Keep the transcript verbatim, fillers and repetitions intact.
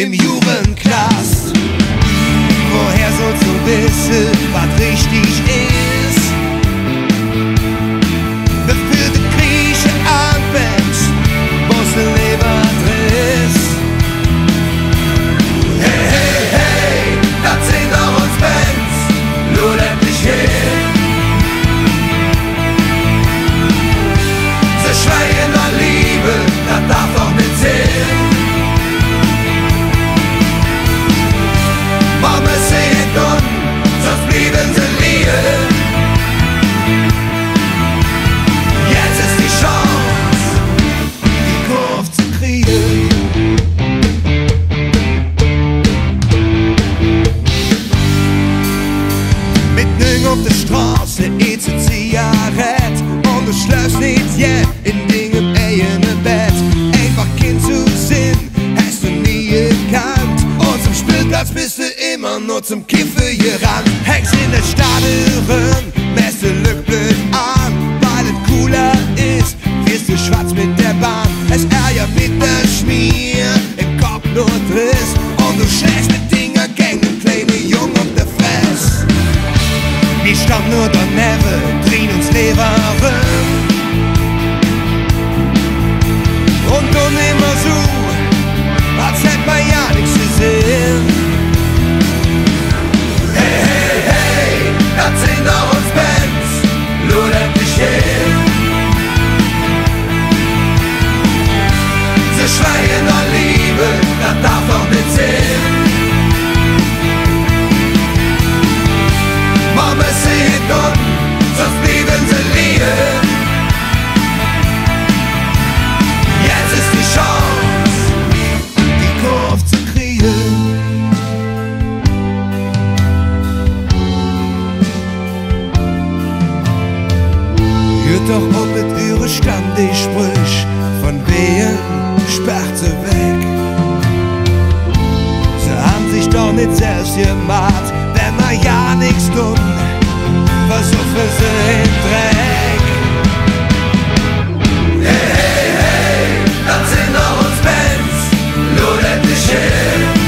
em Jugendknass. Woher sollst do wesse, wat richtig es? Woför de Krieg aanfängk, wor de Leverdress. Hey, hey, hey, dat sin doch uns Bands, luur endlich her. Se schreie noh Leev, dat darf doch nit sin. Mer müsse jet dun, söns blieve se lige. Jetz es die Chance, die Kurv ze krige. Met nüng op de Stroß, en Zigarett, un do schlöfs nit, yeah, en dingem eige Bett. Einfach Kind ze sin, häs do nie gekannt. Un zom Spillplatz bes do immer nor zom Kiffe gerannt. Hängks en der Stadt eröm, mähs de Lück blöd aan, weil et cooler es, fiehrs de schwatz met der Bahn. Et ärgert, wat der Schmier em Kopp nor dress, un do schlägs met dinger gäng däm kleine Jung op de Fress. Mer stonn nor donevve, driehe uns Levver eröm un dun immer su, als hätt mer jo nix gesinn. Hey, hey, hey, dat sin doch uns Bands, luur endlich her. Se schreie noh Leev, dat darf doch nit sin. Mer müsse jet dun, söns blieve se lige. Jetz es die Chance, die Kurv ze krige. Hööt doch op met üre Stammdeschsprüch, vun wäge sperrt se weg. Se han sich doch nit selvs gemaht, wann mer jo nix dun, versuffe se em Dreck. Hey, hey, hey, dat sin doch uns Bands, luur endlich her.